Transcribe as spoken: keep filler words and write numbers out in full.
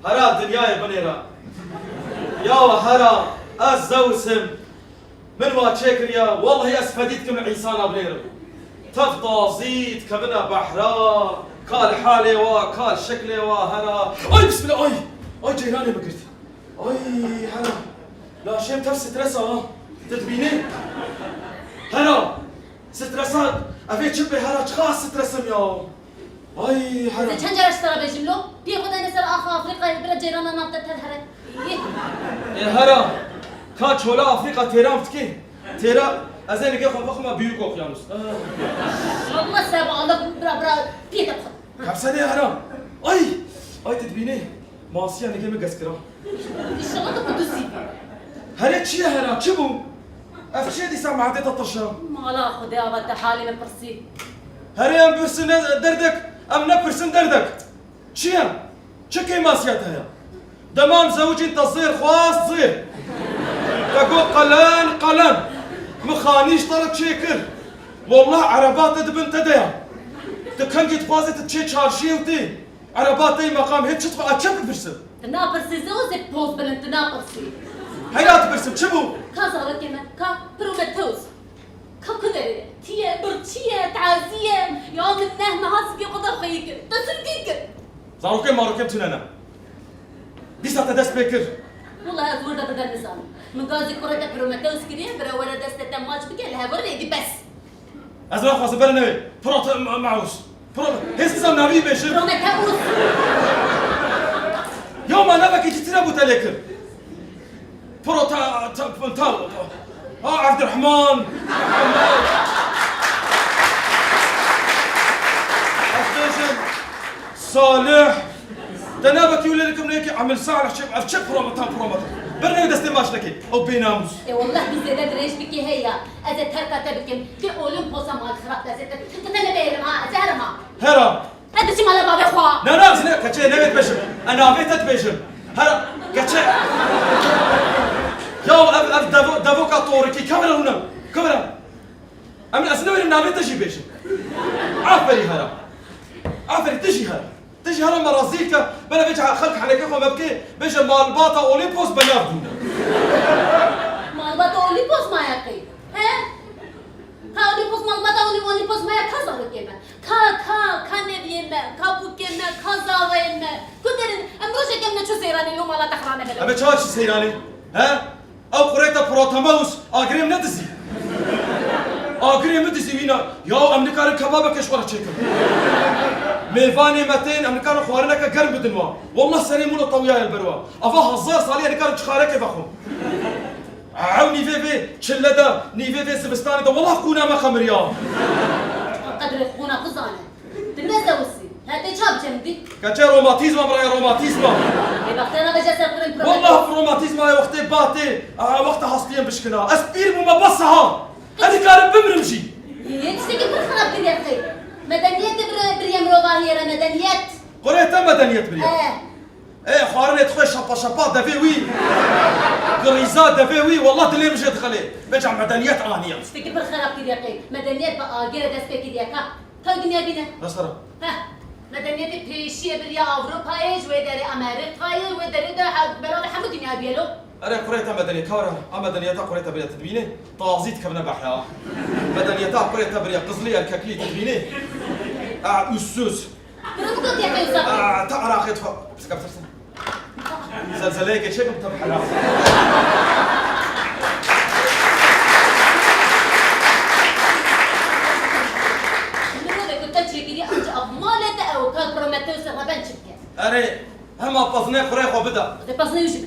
Hera dinyayê binêre. Ya hera, ez Zeus im. Min wa çêkiriye, wellehî ez fedî dikim li însana binêrim. Tev tazî dikevine behra, ka li halê wa, ka li şeklê wa, hera. Ay bismillah, ay! Ay ceyranê min girt. Ay hera. Laşêm tev stresa ha. Tu dibînî? Hera. Stresa, ev ê çi bê hera, çiqas stres im ya. Ay hera. Ez ê çend cara ji te re bêjim lo? Piyê xwe dene ser axa Afrîkayê, bira ceyrana nav te tev here. Ê hera, ka çola Afrîka têra dikê. Têra, ez ê nigê xwe bixwime Büyük Okyanus. Ah. Şallah se balık, bira, bira, piyê te bixwe. Hepse ne hera. Ay! Ay tu dibînî. Masiya nigê min gez kira. Înşallah tu qudusî. Herê çi ye hera? Çi bû? Ev çi ye dîsa mehdê te tirşa? Mala Xwedê ava te halê min pirsî. Herê em pirsin ne derdek, em nepirsin derdek. Çi ye? Çi kêmasiya te heye? Dema em zewicîn te zêr xwest zêr. Te got qelen qelen. Min xanî ji te re çêkir. Wallah ereba te di bin te de ye. Tu kengî dixwazê tu çê çarşiyê û tê. Ereba te yê meqam hê çi dixwe, ez çi bipirsim? Tu napirsî Zeus ê poz bilind, tu napirsî. Heyra dipirsim, çi bû? Ka zarokê me, ka Prometheus. Ka ku derê, tî ye, birçî ye, tazî ye. Ya min neh niha sibê xwe de xweyî kir. Te sirkî kir. Zarokê marokê min tune ne. Dîsa te dest pê kir. Wela ez wir de birden nizanim. Min gazî kurê te Prometheus kiriye, bira were destê te maç bike, li hev rêdî bes. Ez naxwazim bere newê. Prota ma-, maus. Pro-, hêz nizam navî bêjim. Prometheus. Ya ma navekî cî tune bû te lê kir. Prota, ta, ta, ta, ha, Evdirehman. Ez bêjim. Salih. Te navekî wile dikim neyekî Emil Salih çi, ev çi promota promota. Bernê destê maç nekê. Ew bênamûs. E, wallah tu zêde dirêj bikî heya. Ez ê terka te bikim. Tê Olimposa mal xirab destê te. Tu te nebêrim ha. Ez ê herim ha. Hera. Ez diçim mala bavê xwe. Ne, ne, ez ne, keçê newêt bêjim. E navê te dibêjim. Hera, keçê. Ya ev, ev devo-, devoka torikî. Kamera hûna. Kamera. Em ez newêrim navê te jî bêjim. Aferî hera. Aferî, tu jî hera. Tu jî hera me razî ke, bela vêca xelk henekê xwe me bike, bêje malbata Olîmpos benav bûne. Malbata Olîmpos maya qey? He? Ka Olîmpos malbata Olî-, Olîmpos maya ka zarokê me? Ka, ka, ka neviyê me, ka bûkê me, ka zavayê me? Ku derin, em rojek em neçû seyranê lo mala te xirane bela. Em ê çawa çi seyranê? He? Ew qurêta Protemeus agirê min nedizî. Agirê min dizî wîna. Ya em nikarin kebabeke ji xwe re çêkin. Mêvanê me tên, em nikarin xwarineke germ bidin wan. Wallah serê min û tewyaye li ber wan. Ava hezar salî em nikarin çixarekê vexwin. Ew nîvê vê çile de, nîvê vê zivistanê de wallah qûna me xemiriya. Qedrê qûna xwe zane. Tu ne Zeusî. He tê ça biçe min dî? Keçe romatîzma biraya romatîzma. Ê bextê nabêje ser kurên Prometheus. Wallah romatîzma ye wextê batê, a, wexta hastiyên bişkina. Ez pîr bûme bes ha. Ez dikarim bimrim jî. Yê tiştekî pir xirab kiriye xêr. Medeniyetê bir, biriye mirovahiyê re medeniyet. Qurê te medeniyet biriye. He. Ê xwarinê dixwe şapa şapa devê wî. Girîza devê wî, wallah dilê min jê dixelê. Vêca medeniyet aniye. Tiştekî pir xirab kiriye xêr. Medeniyet bi agirê dest pê kiriye ka. Ka dinya bîne. Mesela? Heh. Medeniyetê pêşiyê biriya Ewropayê, ji wê derê Amerîkayê, wê derê de he-, belav hemû dinya bîye lo. Erê, kurê te medeniyet, ka were, a medeniyeta kurê te biriye, tu dibînî? Tazî dikevine behra. Medeniyeta kurê te biriye, qizlî, erkeklî, tu dibînî? A, üssüz. Kuro biko tê qeysa. A, ta Iraqê difa-, Zelzeleyeke çêkim te bi hela. Mirovê ku te çêkiriye, anca ev malê te ew kar Prometheus reben çi bike? Erê, hema pezinê xurê xwe bide. Te pezinê wî jî